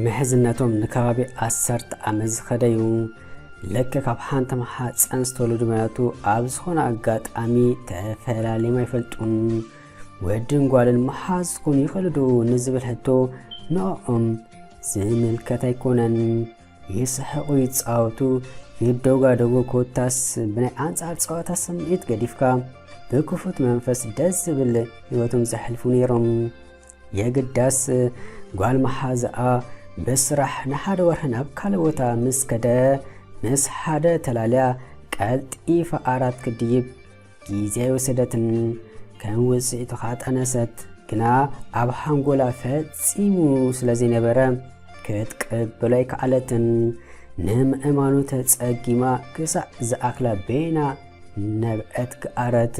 ምሕዝነቶም ንከባቢ ዓሰርተ ዓመት ዝኸደዩ። ልክዕ ካብ ሓንቲ ማሓፀን ዝተወለዱ መናቱ ኣብ ዝኾነ ኣጋጣሚ ተፈላልዮም ኣይፈልጡን። ወድን ጓልን መሓዝ ክኾኑ ይኽእሉ ዶ ንዝብል ሕቶ ንዕኦም ዝምልከት ኣይኮነን። ይስሕቑ፣ ይጻወቱ፣ ይደጋገፉ፣ ኮታስ ብናይ ኣንጻር ጸወታ ስምዒት ገዲፍካ ብክፉት መንፈስ ደስ ዝብል ህይወቶም ዘሕልፉ ነይሮም። የግዳስ ጓል መሓዝኣ ብስራሕ ንሓደ ወርሒ ናብ ካልእ ቦታ ምስ ከደ፣ ምስ ሓደ ተላልያ ቀልጢፋ ዓራት ክድይብ ግዜ ኣይወሰደትን። ከም ውጽኢቱ ከኣ ጠነሰት። ግና ኣብ ሓንጎላ ፈጺሙ ስለ ዘይነበረ ክትቅበሎ ኣይከኣለትን። ንምእማኑ ተጸጊማ ክሳዕ ዝኣክላ በይና ነብዐት ገኣረት።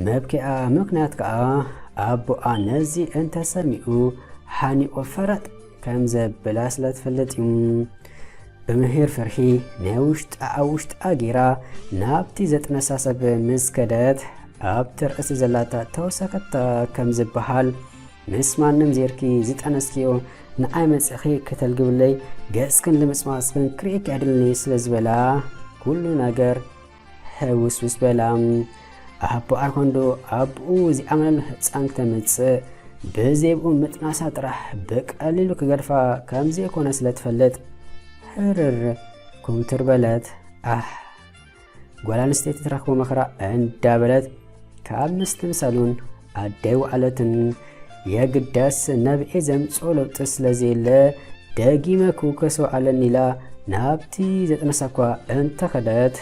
መብኪኣ ምኽንያት ከኣ ኣቦኣ ነዚ እንተሰሚዑ ሓኒቑ ፈረጥ ከም ዘብላ ስለ ትፈልጥ እዩ። ብምሂር ፍርሂ ናይ ውሽጣ ኣብ ውሽጣ ጌራ ናብቲ ዘጥነሳ ሰብ ምስ ከደት፣ ኣብቲ ርእሲ ዘላታ ተወሰኸታ ከም ዝበሃል፣ ምስ ማንም ዜርኪ ዝጠነስክዮ ንዓይ መጺኺ ከተልግብለይ፣ ገጽክን ልምጽማጽክን ክርእየኪ ኣይደልን ስለ ዝበላ፣ ኩሉ ነገር ሕውስውስ በላ። ኣቦኣ ኮንዶ ኣብኡ ዝኣመነሉ ህጻን ክተምጽእ፣ ብዘይብኡ ምጥናሳ ጥራሕ ብቀሊሉ ክገድፋ ከም ዘይኮነ ስለ ትፈልጥ፣ ሕርር ኩምትር በለት። ኣሕ፣ ጓል ኣንስተይቲ ትረኽቦ መኸራ እንዳበለት ካብ ምስትምሳሉን ኣደይ ወዓለትን። የግዳስ ነብኤ ዘምጽኦ ለውጢ ስለ ዘየለ፣ ደጊመ ክውከሶ ኣለኒ ኢላ ናብቲ ዘጥነሳ እኳ እንተኸደት፣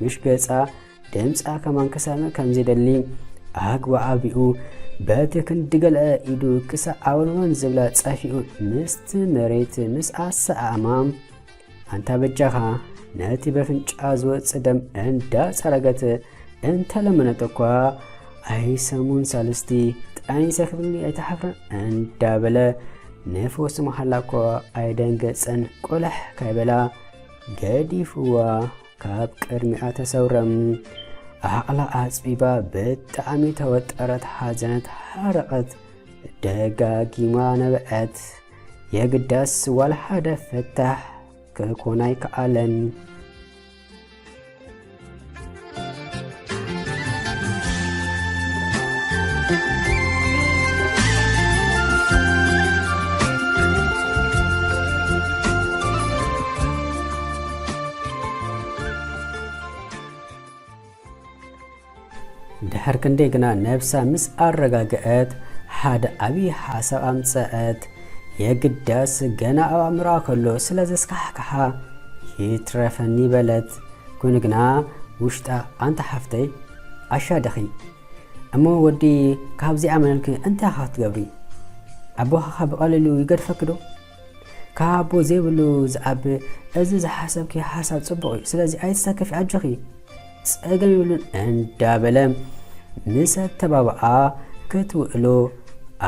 ምሽ ገጻ ድምጻ ከማን ክሰምዕ ከም ዘይደሊ ኣግባእ ኣቢኡ፣ በቲ ክንዲ ገለ ኢዱ ክሳዕ ኣወንወን ዝብላ ጸፊኡ፣ ምስቲ መሬት ምስ ኣሰኣእማ፣ ኣንታ በጃኻ፣ ነቲ በፍንጫ ዝወጽእ ደም እንዳጸረገት እንተለመነት እኳ፣ ኣይሰሙን ሳልስቲ ጠኒሰ ክብልኒ ኣይትሓፍርን እንዳበለ፣ ንፈውሲ መሃላ እኳ ኣይደንገጸን፣ ቆለሕ ካይበላ ገዲፍዋ ካብ ቅድሚኣ ተሰውረ። ዓቕላ ኣጽቢባ ብጣዕሚ ተወጠረት፣ ሓዘነት፣ ሓረቐት፣ ደጋጊማ ነብዐት። የግዳስ ዋላ ሓደ ፍታሕ ክኾን ኣይከኣለን። ድሕር ክንደይ ግና ነብሳ ምስ ኣረጋግአት፣ ሓደ ዓብዪ ሓሳብ ኣምጸአት። የግዳስ ገና ኣብ ኣእምሮኣ ከሎ ስለ ዘስካሕክሓ፣ "ይትረፈኒ" በለት። ኮይኑ ግና ውሽጣ፣ "ኣንታ ሓፍተይ፣ ዓሻ ዲኺ? እሞ ወዲ ካብዚ ኣመነልኪ እንታይ ኢኻ ክትገብሪ? ኣቦኻ ብቐሊሉ ይገድፈኪ ዶ? ካብ ኣቦ ዘይብሉ ዝዓቢ፣ እዚ ዝሓሰብኪ ሓሳብ ጽቡቕ እዩ። ስለዚ ኣይትሰከፊ፣ ኣጆኺ፣ ጸገም የብሉን" እንዳበለ ምስ ኣተባብዓ ክትውዕሎ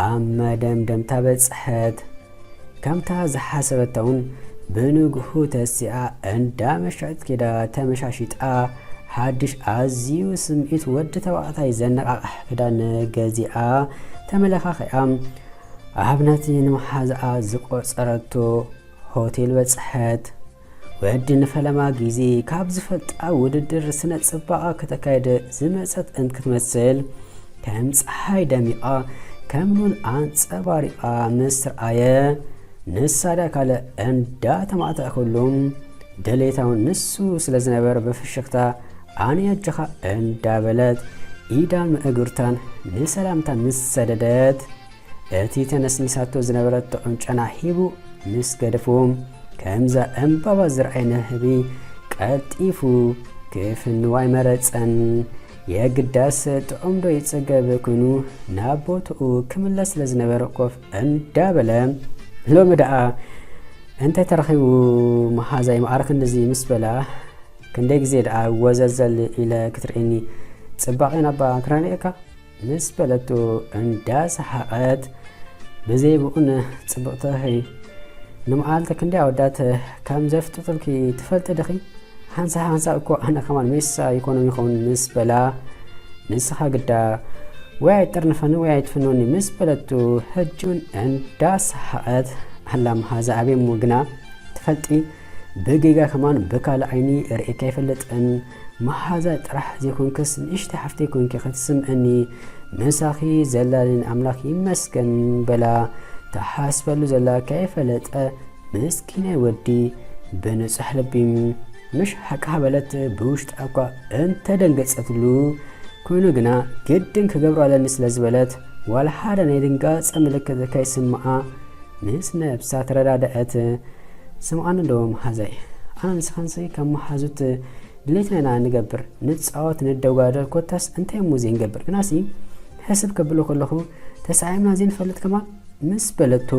ኣብ መደምደምታ በጽሐት። ከምታ ዝሓሰበታ እውን ብንግሁ ተሲኣ እንዳ መሸጢት ከይዳ ተመሻሺጣ፣ ሓድሽ ኣዝዩ ስምዒት ወዲ ተባዕታይ ዘነቓቕሕ ክዳን ገዚኣ ተመለኻኺዓ፣ ኣብ ነቲ ንመሓዛኣ ዝቖጸረቶ ሆቴል በጽሐት። ወዲ ንፈለማ ግዜ ካብ ዝፈልጣ ውድድር ስነ ጽባቐ ከተካይድ ዝመጸት እንትትመስል፣ ከም ጸሓይ ደሚቓ፣ ከም ሉል ኣንጸባሪቓ ምስ ረኣየ፣ ንሳ ደኣ ካልእ እንዳተማእተኣትሉ፣ ድሌታ እውን ንሱ ስለ ዝነበረ ብፍሽኽታ ኣነ ኣጆኻ እንዳበለት ኢዳን ምእግርታን ንሰላምታ ምስ ሰደደት፣ እቲ ተነስኒሳቶ ዝነበረት ጥዑም ጨና ሂቡ ምስ ገደፎ፣ ከምዛ ዕምባባ ዝረኣየ ንህቢ ቀልጢፉ ክፍንዋ ኣይመረጸን። የግዳስ ጥዑም ዶ ይጽገብ ኮይኑ ናብ ቦትኡ ክምለስ ስለ ዝነበረ ኮፍ እንዳበለ፣ ሎሚ ደኣ እንታይ ተረኺቡ መሓዛይ፣ ማዕረ ክንድዚ ምስ በላ፣ ክንደይ ግዜ ደኣ ወዘዘል ኢለ ክትርእየኒ ጽባቐ ናባ ክራንየካ ምስ በለቶ እንዳሰሓቐት፣ ብዘይ ብኡን ጽብቕቲ ንመዓልቲ ክንደይ ኣወዳት ከም ዘፍጥጡልኪ ትፈልጢ ዲኺ? ሓንሳእ ሓንሳእ እኮ ኣነ ከማን ሜሳ ይኮኖም ይኸውን ምስ በላ፣ ንስኻ ግዳ ወይ ኣይትጥርንፈኒ ወይ ኣይትፍንወኒ ምስ በለቱ፣ ሕጂ እውን እንዳሰሓቐት ኣላ መሓዛ ኣቤ እሞ ግና ትፈልጢ፣ ብጌጋ ከማን ብካልእ ዓይኒ ርእየካ ኣይፈልጥን። መሓዛ ጥራሕ ዘይኮንክስ ንእሽተይ ሓፍተይ ኮንኪ ክትስምዕኒ፣ ምሳኺ ዘላኒ ኣምላኽ ይመስገን በላ። ተሓስበሉ ዘላ ከይፈለጠ ምስኪናይ ወዲ ብንጹሕ ልቢ ምሽ ሓቃ በለት። ብውሽጣ እኳ እንተደንገጸትሉ ኮይኑ ግና ግድን ክገብሮ ኣለኒ ስለ ዝበለት ዋላ ሓደ ናይ ድንጋጸ ምልክት ከይስምዓ ምስ ነብሳ ተረዳደአት። ስምዓኒ ዶ መሓዛይ፣ ኣነ ንስኻንሲ ከም መሓዙት ድሌትና ኢና ንገብር፣ ንጻወት፣ ንደጓደል፣ ኮታስ እንታይ እሞ ዘይንገብር። ግናሲ ሕስብ ከብሎ ከለኹ ተሳዒምና ዘይንፈልጥ ከማን ምስ በለቶ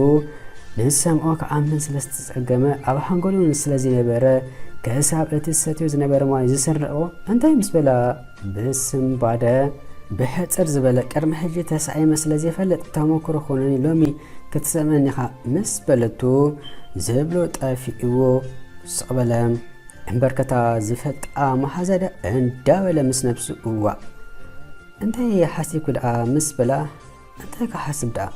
ንዝሰምዖ ክኣምን ስለ ዝተጸገመ ኣብ ሓንጎሉ ስለ ዝነበረ ክሳብ እቲ ዝሰትዮ ዝነበረ ማይ ዝስረቆ እንታይ ምስ በላ ብስምባደ ብሕጽር ዝበለ ቅድሚ ሕጂ ተሳዒመ ስለ ዘይፈልጥ ተመክሮ ኮነኒ ሎሚ ክትሰምዐኒ ኢኻ ምስ በለቶ ዝብሎ ጠፊእዎ ስቕ በለ። እምበርከታ ዝፈልጣ መሓዛ ደኣ እንዳበለ ምስ ነብሱ እዋእ እንታይ ሓሲብኩ ደኣ ምስ በላ እንታይ ክሓስብ ደኣ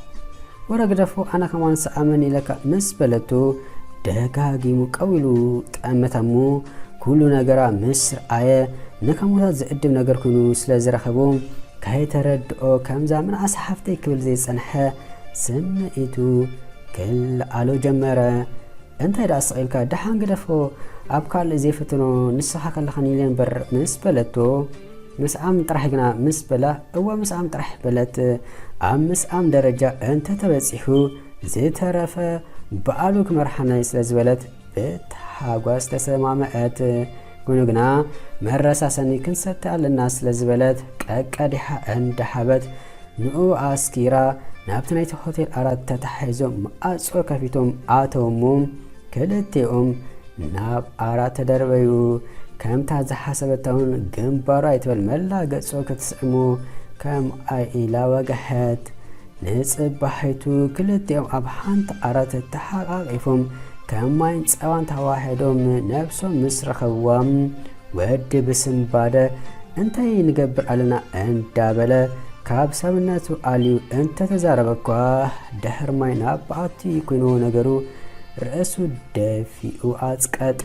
ወረ ግደፎ ኣነ ከማን ሰኣመን ኢለካ ምስ በለቶ ደጋጊሙ ቀው ኢሉ ጠመታ እሞ ኩሉ ነገራ ምስ ረኣየ ንከምኡታት ዝዕድም ነገር ኮይኑ ስለ ዝረኸቦ ከይተረድኦ ከምዛ ምንኣስ ሓፍተይ ክብል ዘይጸንሐ ስምዒቱ ክልኣሎ ጀመረ። እንታይ ደኣ ስቕ ኢልካ ደሓን ግደፎ ኣብ ካልእ ዘይፍትኖ ንስኻ ከለኻን ኢለ እምበር ምስ በለቶ ምስኣም ጥራሕ ግና ምስ በላ እወ ምስኣም ጥራሕ በለት። ኣብ ምስኣም ደረጃ እንተተበጺሑ ዝተረፈ ባዕሉ ክመርሓናይ ስለ ዝበለት ብታሓጓስ ተሰማምዐት። ኮይኑ ግና መረሳሰኒ ክንሰቲ ኣለና ስለ ዝበለት ቀቀዲሓ እንዳሓበት ንኡ ኣስኪራ ናብቲ ናይቲ ሆቴል ኣራት ተታሒዞም መኣጾ ከፊቶም ኣተው እሞ ክልቲኦም ናብ ኣራት ተደርበዩ። ከምታ ዝሓሰበታ እውን ግንባሩ ኣይትበል መላ ገጹ ክትስዕሙ ከም ኣይ ኢላ ወገሐት። ንጽባሒቱ ክልቲኦም ኣብ ሓንቲ ኣራት ተሓቓቒፎም ከም ማይን ጸባን ተዋሒዶም ነብሶም ምስ ረኸብዋ ወዲ ብስምባደ እንታይ ንገብር ኣለና እንዳበለ ካብ ሰብነቱ ኣልዩ እንተተዛረበ እኳ ድሕሪ ማይ ናብ በዓቲ ኮይንዎ ነገሩ ርእሱ ደፊኡ ኣጽቀጠ።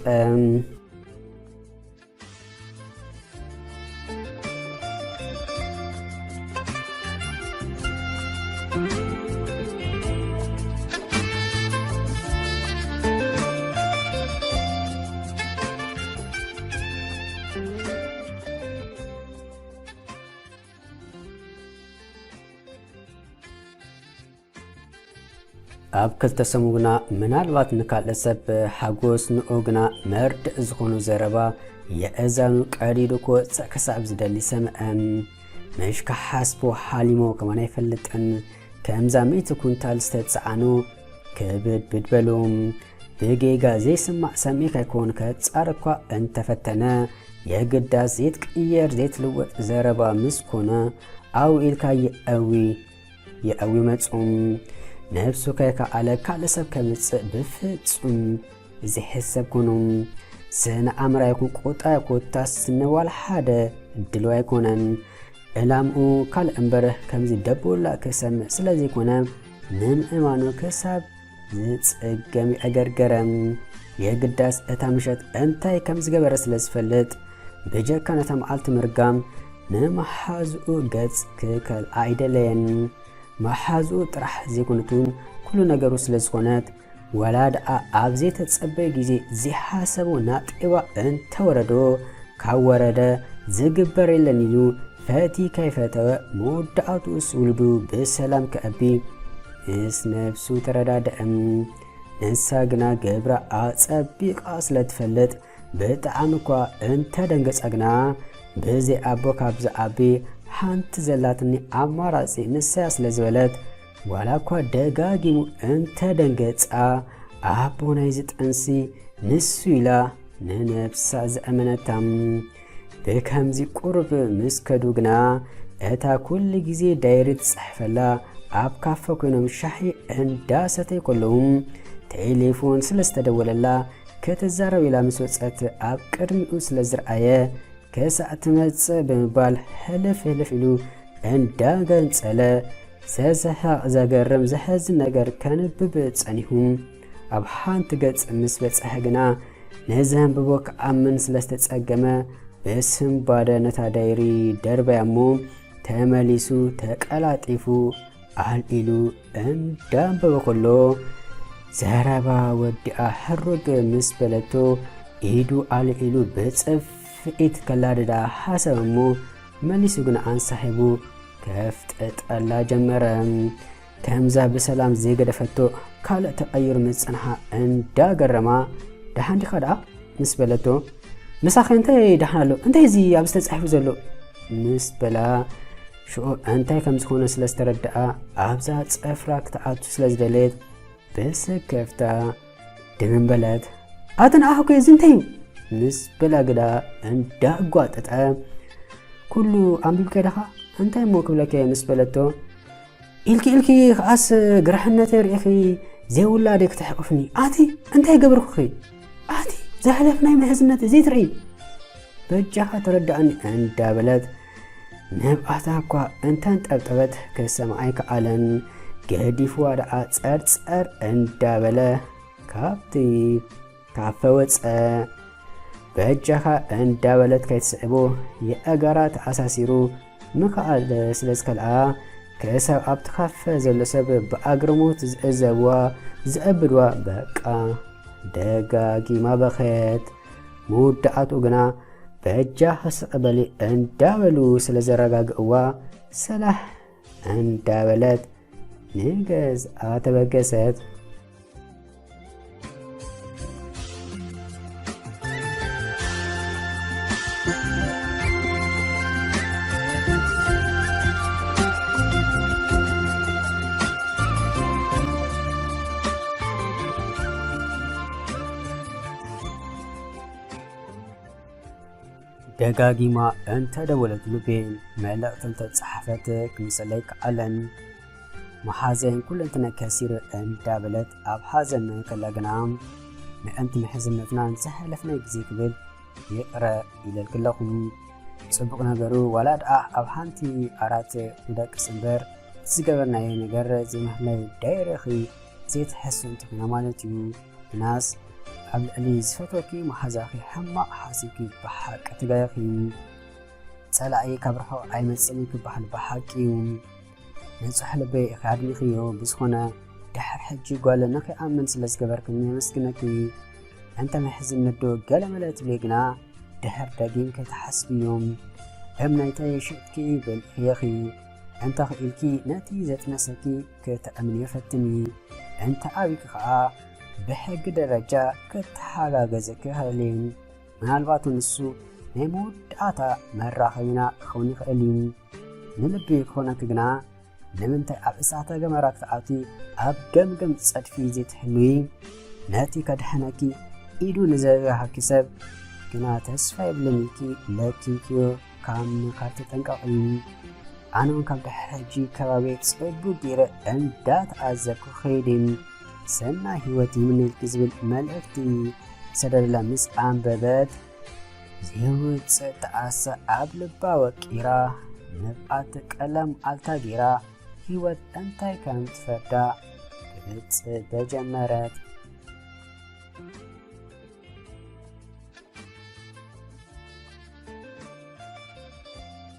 ኣብ ክልተ ሰሙ ግና ምናልባት ንካልእ ሰብ ሓጎስ ንኡ ግና መርድእ ዝኾኑ ዘረባ የእዛኑ ቀዲዱ ክወፅእ ክሳብ ዝደሊ ሰምዐ። ምሽ ክሓስቦ ሓሊሞ ከማን ኣይፈልጥን። ከምዛ ሚእቲ ኩንታል ዝተፀዓኑ ክብድብድ በሉ። ብጌጋ ዘይስማዕ ሰሚዕ ከይኮን ከፃር እኳ እንተፈተነ የግዳስ ዘይትቅየር ዘይትልወጥ ዘረባ ምስ ኮነ ኣው ኢልካ የእዊ የእዊ መጹ። ነብሱ ከይከኣለ ካልእ ሰብ ከምጽእ ብፍጹም ዝሕሰብ ኮኑ። ስነ ኣምራ ይኹን ቁጣ ኮታስ ንዋላ ሓደ ድልው ኣይኮነን። ዕላምኡ ካልእ እምበር ከምዚ ደቦላ ክሰምዕ ስለ ዘይኮነ ንምእማኑ ክሳብ ዝጽገም ይዕገርገረ። የግዳስ እታ ምሸት እንታይ ከም ዝገበረ ስለ ዝፈልጥ ብጀካ ነታ መዓልቲ ምርጋም ንመሓዝኡ ገጽ ክከልዓ ኣይደለየን። መሓዝኡ ጥራሕ ዘይኮነት እውን ኩሉ ነገሩ ስለ ዝኾነት ዋላ ደኣ ኣብ ዘይተጸበየ ግዜ ዘይሓሰቦ ናጤባ እንተወረዶ ካብ ወረደ ዝግበር የለን ኢሉ ፈቲ ከይፈተወ መወዳእትኡስ ውሉዱ ብሰላም ከዕቢ ምስ ነብሱ ተረዳድአ። ንሳ ግና ግብራ ኣጸቢቓ ስለ ትፈልጥ ብጣዕሚ እኳ እንተደንገጻ ግና ብዘይ ኣቦ ካብ ዝዓቢ ሓንቲ ዘላትኒ ኣማራጺ ንሳያ ስለ ዝበለት ዋላ እኳ ደጋጊሙ እንተደንገጻ ኣቦ ናይዚ ጥንሲ ንሱ ኢላ ንነብሳ ዘእመነታ። ብከምዚ ቁሩብ ምስ ከዱ ግና እታ ኩሉ ግዜ ዳይሪ ትጽሕፈላ ኣብ ካፈ ኮይኖም ሻሂ እንዳሰተዩ ከለዉ ቴሌፎን ስለ ዝተደወለላ ክትዛረብ ኢላ ምስ ወጸት ኣብ ቅድሚኡ ስለ ዝረኣየ ክሳዕ ትመጽእ ብምባል ሕልፍ ሕልፍ ኢሉ እንዳገንጸለ ዘስሕቕ ዘገርም ዘሕዝን ነገር ከንብብ ጸኒሑ። ኣብ ሓንቲ ገጽ ምስ በጽሐ ግና፣ ንዘንብቦ ክኣምን ስለ ዝተጸገመ፣ ብስንባደ ነታ ዳይሪ ደርበያ እሞ፣ ተመሊሱ ተቀላጢፉ ኣልዒሉ እንዳንበበ ከሎ፣ ዘረባ ወዲኣ ሕሩግ ምስ በለቶ፣ ኢዱ ኣልዒሉ ብጽፍዒት ከላድዳ ሓሰበ እሞ፣ መሊሱ ግን ኣንሳሒቡ ከፍጥጠላ ጀመረ። ከምዛ ብሰላም ዘይገደፈቶ ካልእ ተቐይሩ ምስ ጸንሓ እንዳገረማ፣ "ደሓን ዲኻ ደኣ?" ምስ በለቶ፣ "ምሳኸ እንታይ ደሓን ኣሎ? እንታይ እዚ ኣብዚ ተጻሒፉ ዘሎ?" ምስ በላ፣ ሽዑ እንታይ ከም ዝኾነ ስለ ዝተረድኣ፣ ኣብዛ ጸፍራ ክትኣቱ ስለ ዝደለየት፣ ብስክፍታ ድምን በለት። "ኣቲ ንኣኹ ከ እዚ እንታይ እዩ?" ምስ በላ ግዳ እንዳጓጠጠ፣ "ኩሉ ኣንቢብካዮ ዲኻ? እንታይ እሞ ክብለካ እየ?" ምስ በለቶ፣ "ኢልኪ ኢልኪ ከኣስ ግርሕነተይ ርኢኺ ዘይውላደይ ክትሕቕፍኒ? ኣቲ እንታይ ገብርኩኺ? ኣቲ ዘሕለፍናይ ምሕዝነት ዘይትርኢ? በጃኻ ተረድኣኒ" እንዳበለት፣ ንብኣታ እኳ እንተንጠብጠበት ክሰምዓ ኣይከኣለን። ገዲፍዋ ደኣ ጸርጸር እንዳበለ ካብቲ ካፈ ወጸ። በጃኻ እንዳበለት ከይትስዕቦ የእጋራ ተኣሳሲሩ ምኽኣል ስለ ዝከልኣ፣ ክሳብ ኣብቲ ካፈ ዘሎ ሰብ ብኣግርሞት ዝዕዘብዋ፣ ዝዕብድዋ፣ በቃ ደጋጊማ በኸየት። መወዳእትኡ ግና በጃኻ ስቕ በሊ እንዳበሉ ስለ ዘረጋግእዋ፣ ሰላሕ እንዳበለት ንገዝኣ ተበገሰት። ደጋጊማ እንተደወለት፣ ልቤ መልእኽቲ እንተጸሓፈት ክምሰለይ ከኣለን። መሓዘይን ኩለንትናይ ከሲረ እንዳበለት ኣብ ሓዘን ከላ ግና፣ ምእንቲ ምሕዝነትናን ዝሓለፍናይ ግዜ ክብል ይቕረ ኢለልኪ ኣለኹ። ጽቡቕ ነገሩ ዋላ ደኣ ኣብ ሓንቲ ዓራት ንደቅስ እምበር፣ ዝገበርናዮ ነገር ዘይምህላዩ ዳይረኺ ዘይትሕስብ እንተኾይና ማለት እዩ። ግናስ ኣብ ልዕሊ ዝፈትወኪ መሓዛኺ ሕማቕ ሓሲብኪ ብሓቂ ትጋየኺ። ጸላኢ ካብ ርሑቕ ኣይመጽእን ክበሃል ብሓቂ እዩ። ንጹሕ ልበይ ኢኺ ኣድሚኽዮ። ብዝኾነ፣ ድሕር ሕጂ ጓል ንኺኣምን ስለ ዝገበርክኒ የመስግነኪ። እንተ ምሕዝነት ዶ ገለ መለ ትብሊ ግና፣ ድሕር ደጊም ከይትሓስብዮም። እምነይተይ ሽጥኪ በሊዕኺ። እንተ ኽኢልኪ ነቲ ዘጥነሰኪ ክተእምንዮ ፈትኒ። እንተ ኣቢኪ ኸኣ ብሕጊ ደረጃ ክተሓጋገዘኪ ይኽእል እዩ። ምናልባት ንሱ ናይ መወዳእታ መራኸቢና ክኸውን ይኽእል እዩ። ንልቢ ክኾነኪ ግና ንምንታይ ኣብ እሳተ ገመራ ክትኣትዊ ኣብ ገምገም ጸድፊ ዘይትሕልዊ? ነቲ ከድሕነኪ ኢዱ ንዘርጋሃኪ ሰብ ግና ተስፋ የብልን ኢልኪ ለኪምክዮ ካብ ምኻድ ተጠንቀቒ። ኣነ እውን ካብ ድሕሪ ሕጂ ከባቢ ጽቡቕ ገይረ እንዳተዓዘብኩ ኸይደ። ሰናይ ህይወት ይምነይልኪ ዝብል መልእኽቲ ሰደደላ ምስ ኣንበበት፣ ዘይውጽእ ጣዕሳ ኣብ ልባ ወቂራ፣ ንብዓት ቀለም ኣልታ ገይራ፣ ህይወት እንታይ ከም ትፈርዳ ክትጽበ ጀመረት።